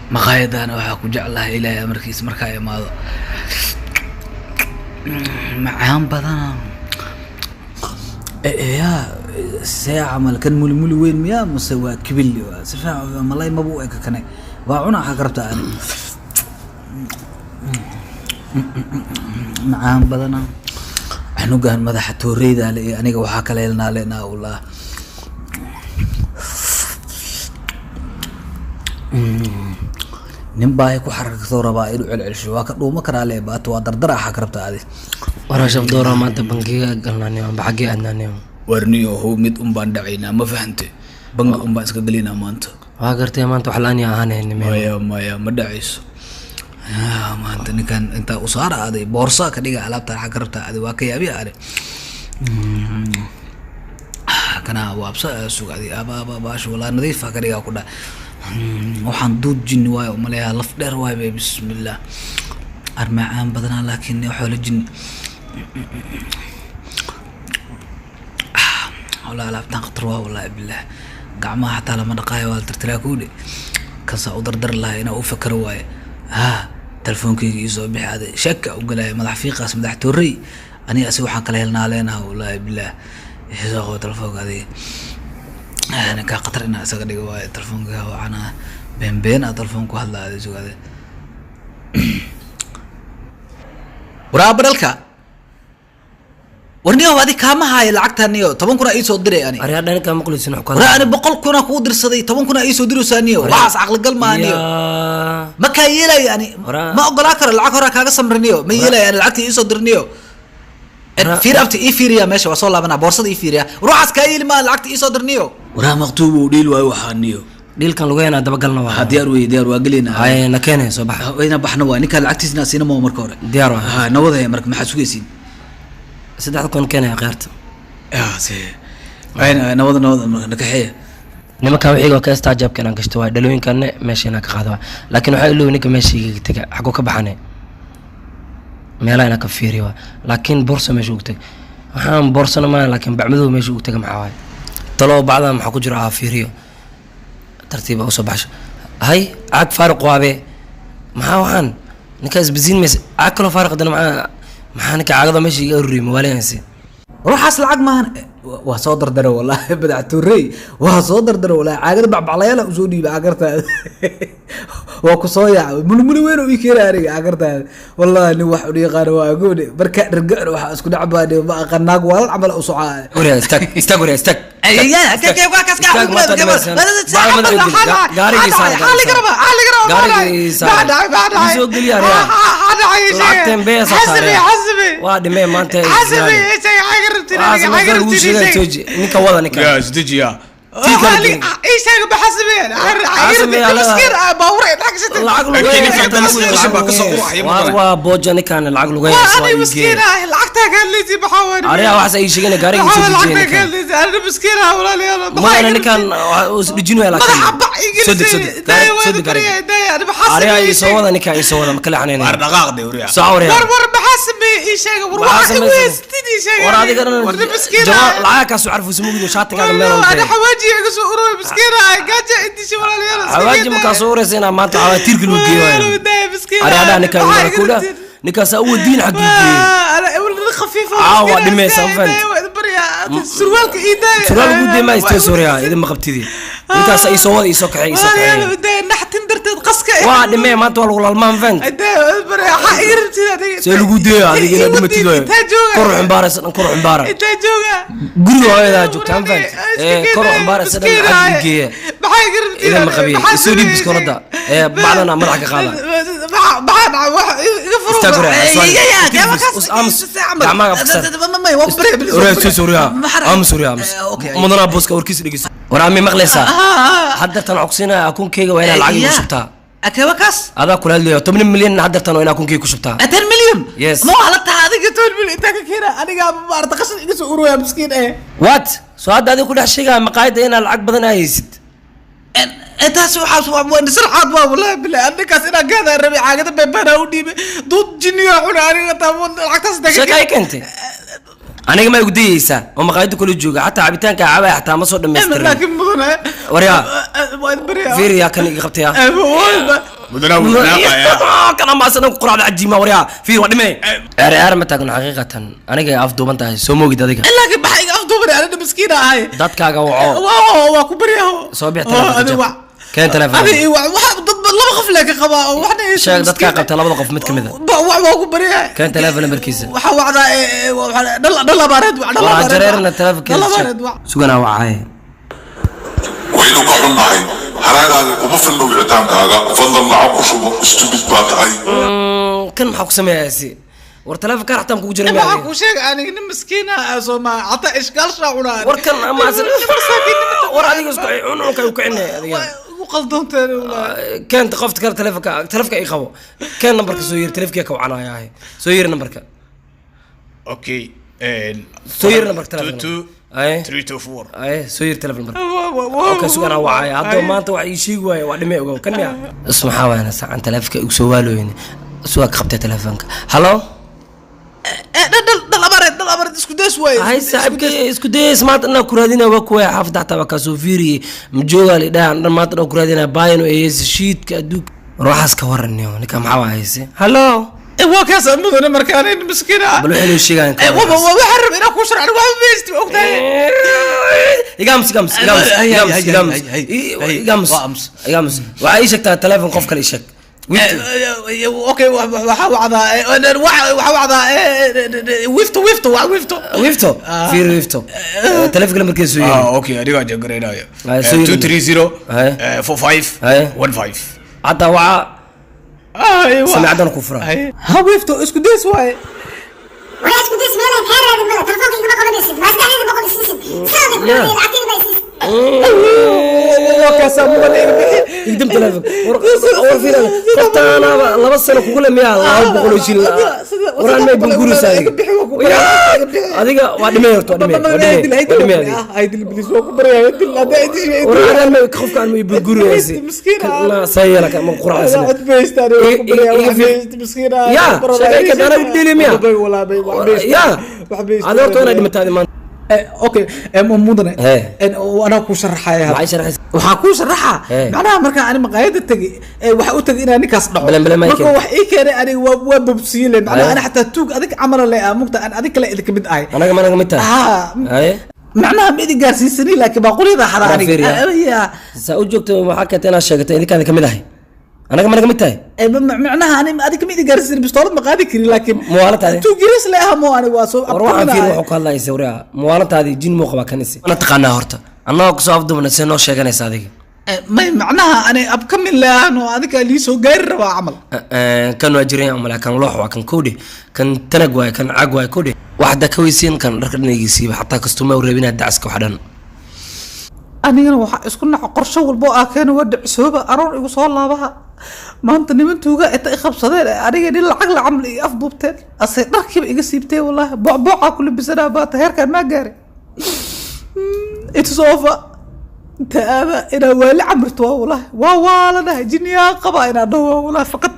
Maqaayadana waxaa ku jeclahay Ilaahay amarkiis markaa imaado macaan badana. Yaa see camal kan mulimuli weyn miyaa mase waa kibili? Waa si fiican malay maba u eka kane. Waa cuna waxaa ka rabtaa ani macaan badana. Canugan madaxa tooreyda le iyo aniga waxaa kala helnaa lenaa wallah. Nin baahi ku xaragtoo rabaa inuu celcelsho, waa ka dhuuma karaa le baato, waa dardar axaa ka rabtaa adi. Waraa shabdoora, maanta bangiga galnaaniyo amba xaggee aadnaaniyo? Warniyo how mid un baan dhacaynaa, ma fahante? Bangi un baan iska gelinaa maanta. Waa gartay, maanta wax la-aan yaa ahaanayni. Maya maya, ma dhacayso. Maanta ninkan intaa u saara aday boorsa ka dhiga alaabta waxaa ka rabtaa adi, waa ka yaabiya adi. Kana waabsa sug adi aba aba baasha walaa nadiif ha ka dhigaa ku dha. Waxaan duud jinni waayo umaleeyaa, laf dheer waayo be. Bismillah, armacaan badanaa laakiin xoolo jinni walaa alaabtaan khatar waa, wallaahi billaah. Gacmaha xataa lama dhaqaayo, waa la tirtiraa kuudhe. Kansaa u dardar lahaa inaa u fakaro waaye. Ha telefoonkeyga iisoo bixi ade, shaka u galaya madax fiiqaas madax toorey aniga asi waxaan kala helnaa leenaha, wallaahi billaah. Isoo qabo telefoonka adiga. Ninkaa khatar inaa isaga dhigo waaye telefoonka wacana been been aa telefoon ku hadla ade sugaade. Waraaba dhalka warniyow, adi kaama haayo lacagta niyo 10,000 iisoo diray ani. Aryaa dhanka maqleysin wax ku waraa ani 100,000 kuu dirsaday, 10,000 iisoo diraysaa niyo, waxaas caqligal maa niyo. Yaa. Ma kaa yeelayo ani. Waraa. Ma ogolaa karo, lacag horaa kaaga samriniyo, ma yeelayo ani lacagta iisoo dirniyo. Fiir abta ii fiiriya meesha, waa soo laabanaa boorsada ii fiiriya, ruuxaas kaa yeeli maa lacagta iisoo dirniyo. Waraa maqtuub uu dhiil waayo waxaa niyo. Dhiilkan lugeynaa dabagalna waa. Waxaa diyaar weye, diyaar waa gelaynaa. Haye, na keenay, soo baxa. Ina baxna waa ninkaa lacagtiisna siina maa marka hore. Diyaar waa. Ha nawadaya marka, maxaad sugaysiin? 3,000 keenaya kheyrta. Nawada nawada marka nakaxeeya. Nimankan wixiga waa ka istaajaabka inaan gashto waay, dhalooyinkanne meesha inaan ka qaado waay, laakiin waxaa iloow ninka meesha igaga tega xaguu ka baxane, meelaha inaan ka fiiriyo waay. Laakiin boorso meesha ugu tega, waxaan boorsona maaha, laakiin bacmadow meesha ugu tega maxaa waay? Talo bacda maxaa ku jiro? Aa fiiriyo tartiiba usoo baxsho. Hay, caag faaruq waabe, maxaa waxaan ninkaas bisiin maysa caag kaloo faaruq haddana? Maxaa ninka caagada meesha iga ururiyay mawaalinaysi? Ruuxaas lacag maahan, waa soo dardara wallaahi madaxtuurey, waa soo dardara wallaahi. Caagada bacbaclayaala usoo dhiibay cagartaada, waa ku soo yaacay mulmuli weyn oo ii keenay aniga cagartaada wallaahi. Nin wax u yaqaano waa gooni marka dhargacno waxaa isku dhacbaane ma aqaan, naag waalan camal u socaa. Waryaa istaag, istaag, waryaa istaag. Istaag, maanta dhimaysan. Bacda madaxa geli. Gaarigii saar, gaarigii saar. Ii soo geliya aryaa. Lacagteen beesa saaraya. Waa dhimee maanta. Waxaas marka lagu sheegay jooji ninka wada ninka. Isdejiya. Tii kala gelin. Lacag Laakiin ninka haddana qashin baa ka soo uruxaya ma badan. Waa booja ninkan lacag lagu haysto waa ii geey. Aryaa waxaas ay sheegeen gaarigii soo dejiye ninkan. Mudane ninkan waa uu is dhijin waaya, laakiin soo deg, soo deg soo deg gaariga. Aryaa ii soo wada ninkan, ii soo wada ma kala xanaynaya. Waar dhaqaaq de wariya. Soo waryaa. War adiga dhan jawaab lacag kaas u carfayso mugdo shaatigaaga meel walba. Xawaaji markaa soo uraysa inaa maanta xawaa tiirka lagu geeyo waayo. Aryaadhaha ninkan wada ku dha ninkaas u wadiin xaggii geeyey. Caawa dhimaysa, ma fahanti? Surwaal ugu deemaa istee suuraya idin ma qabtidi. Ninkaas ii soo wada, ii soo kaxeey, ii soo kaxeey. Waa dhimee maanta, waa lagu lalmaa, ma fahanti? See lagu deeyo adiga inaad dhimatid waayo. Kor u xumbaaraysa dhan, kor u xumbaara. Guriga hooyadaa joogtaa, ma fahanti? Ee kor u xumbaaraysa dhan xaggii geeya. Idan ma qabiye isoo dhiib biskoolada ee bacdana madaxa ka qaada. Istaag waryaa, aamus, gacmaha afkasar. Aamus waryaa, aamus. Mudanaa booska warkiisa dhegeyso. Waraa mi maqlaysaa? Haddeertan waxaan ku siinayaa akunkeyga, waa inaad lacag igu shubtaa. Akewakaas. Adaa kula hadlayo, 10 milyan haddeertan waa inaad akunkeyga ku shubtaa. 10 milyan? Yes. Ma wax la taha adiga 10 milyan intaa ka keena aniga maarata qashin iga soo ururaya miskiin eh. What? Soo hadda adiga ku dhex sheegaya maqaayadda inaad lacag badan aa haysid. Intaas waxaas waa nisarxaad waa wallaahi billahi, ninkaas inaan gaadaa rabay, caagada beebaanaa u dhiibay, duud jinniyaa cuna aniga taa lacagtaas intaa ka Sheeka ay keentay. Aniga ma igu dayeysaa oo maqaayadda kula jooga, xataa cabitaanka cabaya xataa ma soo dhammaystirin. Laakiin mudane, Waryaa. Waa idin baryaa. Fiiriyaa, kan iga qabtaya. Mudana wuu naaqayaa. Kan ama asadan ku quraacda cajiima. Waryaa, fiir, waa dhime. Ciyaar ciyaar ma taagno xaqiiqatan. Aniga ay afduuban tahay, soo moogid adiga. Laakiin maxaa iga afduubanay? Anina miskiin ahay. Dadkaaga waco. Waa ku baryaa. Soo bix telefoonka Adi jeeb. Wac. Keen telefoon. Adi waxa dad laba qof lee ka qabaa oo waxna ay Sheeg dadkaa qabta, labada qof mid ka mid a. Waa ku baryaa. Keen telefoon nambarkiisa. Waxa wacdaa dhal abaareed wac, dhal Waa abaareed. Jareerna Dhal telefoonkiisa. abaareed wac. Suganaa wacaaye. Waynu ka xunnahay, haraagaaga kuma filno wicitaankaaga. Fadlan lacag ku shubo. Stupid baa tahay. Kan maxaa ku sameeyaasi? War telefoonkaan xataa kugu jira Waxaa miyaa? kuu sheegay aniga nin miskiin ah soo ma xataa ishkaal shaacunaa. War kan ama war adiga isku cuncunka u kicinay adiga. Ugu qaldoonteen wallaahi. Keenta qofta kale telefoonka, telefoonka ii qabo. Keen nambarka soo yiri, telefoonkiya ka wacanaya. Soo yiri nambarka. Okay. Soo yiri nambarka telefoonka. 2 Ay. 3 2 4. Ay, soo yiri telefoon nambarka. Okay, sugan aan wacaya hadduu maanta wax ii sheegi waayo, waa dhimay. Ogow kan miya is maxaa waana sacan telefoonka igu soo waalooyin. Sugaa ka qabtay telefoonka. Hallo. Dhal dhal abaareed, dhal abaareed, isku days waaye. Hay saaxiibkay, isku dayeys maanta inaa ku raadinaya. Waa kuwaya xaafadda xataa waa kaasoo fiiriyey, majoogaa la idhaha dhan maanta dhan ku raadinaya baayan oo eeyeysa shiidka adduunka. War waxaas ka waraniyo, ninka maxaa waa hayse? Hallo. Waa kaas mudane, marka aniga miskiin ah. Bal waxay noo sheegayan ka Waxaan rabay inaan kuu sharxo, aniga waxba ma haysti, ma ogtahay. Igams, igams, igams. Hay, hay, Igams. hay, Igams. hay, hay, hay. Igams. Waa ams. Igams, waxaa ii sheegtaa telefoon qof kale ii sheeg. Okay, waxaa wacdaa, waxaa wacdaa wifto, wifto, waa wifto. Wifto, fiir, wifto telefoonka lambarkiisa soo yeeri. Okay, adigaa jegaraynayo. Ay, soo yiri. 2 3 0 Ay. 4 5 Ay. 1 5. Xataa waxaa samicadana ku furaa. Ha, wifto isku days waaye. Waxaa isku days meelaan kaa raadin male, telefoonka igama qabanaysid, maa 300 isiisid, sidaada ku Yeah. lacagtayda ma isiisid. Waa kaasaa mudane, iga bixi. Igdam telefoonka. War fiir, qoftaanaaba 2 sano kugu le miyaa 200 oo shilin waraan may bungurisa adiga. Adiga waa dhimay horta, waa dhimay, waa dhimay, waa dhimay adiga. War adaan may qofkaan may bunguriyaysi na sayela ka ma quraacsan ya shaqay ka dana u dhili miya ya adiga horta inaad dhimataadi maanta. Okay, mudane. Hey. Anaa kuu sharaxaya. Maxay sharaxaysaa? Waxaa kuu sharaxa. Hey. Macnaha markaa ani maqaayada tegay, waxa u tegay inaan ninkaas dhaco. Balen, balen, ma Marka keenay. wax ii keenay aniga waa bobsiile macnaha. Hey. Ani xataa tuug adig camala le ah mugta aan adig kale idinka mid ahay. Anaga ma naga mid tahay? Ha. Haye. Macnaha ma idin gaarsiisani, laakiin baaqulyada xada Waa aniga. fiiriyaa. Ya. Saa u joogto waxaa keentay inaad sheegato idinkaada kamid ahay. Anaga ma naga mid tahay? Macnaha ani adig ma idin gaarsiisani, bistoolad ma qaadi karin, laakiin Muwaalataadi? tuug yaris le ah mo ani waa soo War waxaan fiir abtuminaya. wuxuu ka hadlayay sawiraha muwaalataadii jin muu qabaa kanisi mana taqaanaa horta. Annagoo kusoo afduubna see noo sheeganaysa adiga? May, macnaha ani ab ka mid le ah no adiga lii soo gaari rabaa camal. Kan waa jiran umala, kan loox waa kan kowdhe, kan tanag waay, kan cag waay kowdhe. Wax haddaa ka weysiin kan dharka dhanaygiisiiba xataa kastuma u reebinaa dacaska wax dhan. Anigana waxaa isku naco qorsho walbo aa keena waa dhicisooba aroor igu soo laabaha. Maanta niman tuuga inta i qabsadeen aniga nin lacag la camal i afduubteen, ase dharkiiba iga siibteen. Wallaahi boocboocaa ku labisanaa baata, heerkaan maa gaaray. It's over inta aada inaa waali camirto waa wallaahi waa waalanahay, jinniyaa qabaa inaa dhaho waa wallaahi faqad.